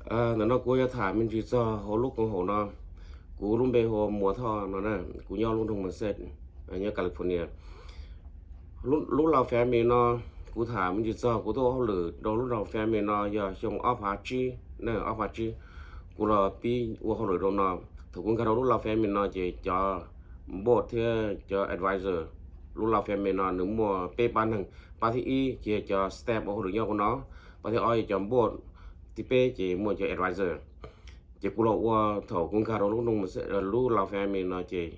Ntawm no kuv yuav tham me ntsis txog hauv lub koom haum no. Kuv lub npe hu ua Muas Thoj no na, kuv nyob lub nroog Merced, nyob California. Lub Lao Family no, kuv tham me ntsis txog kuv tuaj ua hauj lwm rau lub Lao Family no yog xyoo ob phav tsib, ob phav tsib kuv los pib ua hauj lwm rau no. Thaum kuv nkag rau lub Lao Family no ces cov board thiab cov advisor lub Lao Family no nws muaj peb pab neeg. Pab thib ib ces yog cov staff ua hauj lwm nyob hauv no, pab thib ob yog cov board, thib peb ces muaj cov advisor. Ces kuv los ua, thaum kuv nkag rau lub Lao Family no ces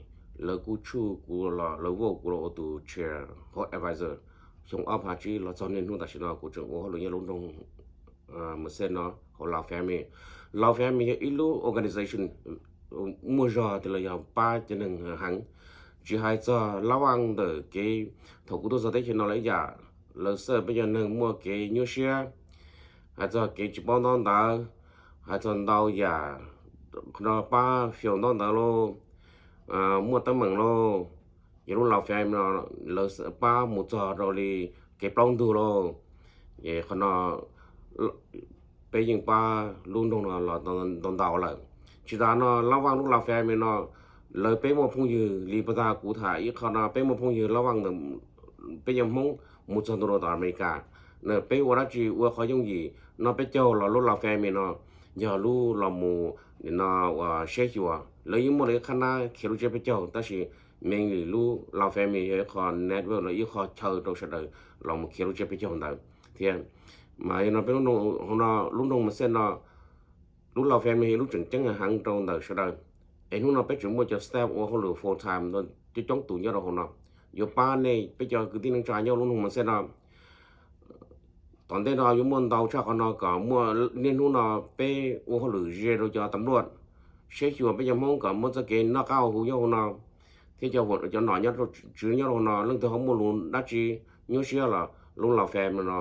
lawv kuj tshuj kuv los lawv vote kuv los ua tus chair hauv advisor. Xyoo ob phav tsib los txog niaj hnub tam sim no kuv tseem ua hauj lwm nyob lub nroog Merced no hauv Lao Family. Lao Family yog ib lub organization muaj zog tias los yog pab cov neeg heev. Tsis hais txog lab vaj ntawm kev thaum kuv tuaj txog teb chaws no lawm ib yam, lawv xawj peb cov neeg muaj kev nyuaj siab, hais txog kev tsis paub ntaub ntawv, hais txog ntau yam, qhov no pab fiaus ntaub ntawv lauj, muaj teeb meem lauj. Yog lub Lao Family no lawv pab mus txog rau li kev plaub ntug lauj. Qhov no peb yeej pab lub nroog no los ntau ntau lawm. Tsis tas no lab vaj lub Lao Family no lawv peb muaj phooj ywg li pas tas kuv tham ib qho no peb muaj phooj ywg lab vaj ntawm peb cov Hmoob mus txog ntua rau tom America. Peb ua dab tsi ua qhov yooj yim no peb caug los lub Lao Family no yog lub los mus no ua saib xyuas. Lawv yeej muaj lawv ib qhab nab khiav lub tsiab peb caug tab sis mainly lub Lao Family yog ib qho network los ib qho chaw rau sawv daws los mus khiav lub tsiab peb caug ntawd thiab. Mas yog no peb lub nroog Merced no lub Lao Family yog lub tseem ceeb heev rau ntawm sawv daws. Es hnub no peb tseem muaj cov staff ua hauj lwm full time coob coob tus nyob rau hauv no, yuav pab nej peb cov kwv tij neej tsa nyob lub nroog Merced no. Tom ntej no yuav muaj ntau tshaj qhov no kom muaj niaj hnub no peb ua hauj lwm ze rau cov tam luaj, saib xyuas peb cov Hmoob kom muaj txoj kev noj qab haus huv nyob hauv no, thiab cov nom nyob rau tswv nyob rau hauv no leej twg ho muaj lus dab tsi nyuaj siab los lub Lao Family no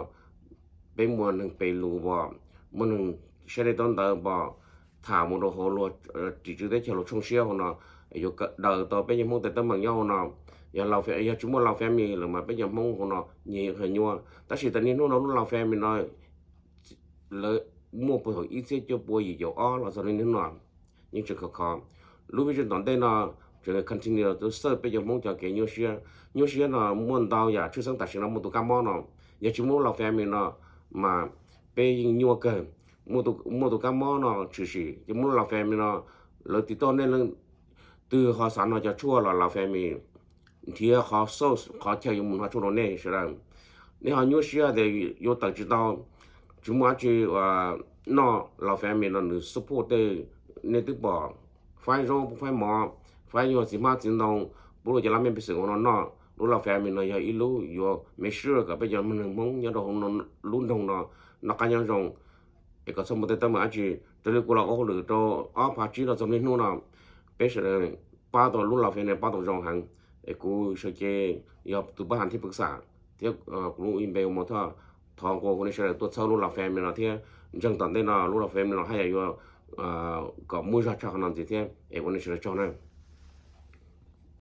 peb muaj neeg pem lus pom, muaj neeg saib dej taub ntawv pom, tham mus rau hauv luag tim tswv teb chaws luag tshooj siab hauv no, yuav kawm daws tau peb cov Hmoob tej teeb meem nyob hauv no. Yog tsis muaj Lao Family lawm mas peb cov Hmoob hauv no nyias nyuaj. Tab sis tas niaj hnub no lub Lao Family no lawv muaj puag thaum ib txhiab cuaj pua yim caum ob los txog niaj hnub no yeej tseem khov kho. Lub vision tom ntej no tseem continue xawj peb cov Hmoob cov kev nyuaj siab. Nyuaj siab no muaj ntau yam tshwj xeeb tam sim no muaj tus kab mob no, yog tsis muaj lub Lao Family no mas peb yeej nyuaj kawg. Muaj tus kab mob no tshwm sim ces muaj lub Lao Family no lawv tiv toj nej leej twg ho xav noj cov tshuaj los Lao Family nrhiav qhov source qhov chaw yuav mus noj tshuaj rau nej sawv daws. Nej ho nyuaj siab tias yuav tawm tsis tau, tsis muaj dab tsi noj, Lao Family no nws support tej, nej twb pom faib zaub faib mov, faib nyuag txiv hmab txiv ntoo, pub rau cov laj mej pej xeem ua no noj. Lub Lao Family no yog ib lub yuav make sure kom peb cov neeg Hmoob nyob rau hauv lub nroog no noj qab nyob zoo, es kom txhob muaj tej teeb meem dab tsi. Raws li kuv los ua hauj lwm rau ob phav tsib los txog niaj hnub no, peb sawv daws pab tau lub Lao Family no pab tau zoo heev. Es kuv sawv cev yog tus pab ham thib pwv xam thiab kuv lub npe hu ua Muas Thoj, thov nqua hu nej sawv daws tuaj txhawb lub Lao Family no thiab ntseeg tom ntej no lub Lao Family no haj yam yuav kom muaj zog tshaj qhov no ntxiv thiab es ua nej sawv daws tsaug na.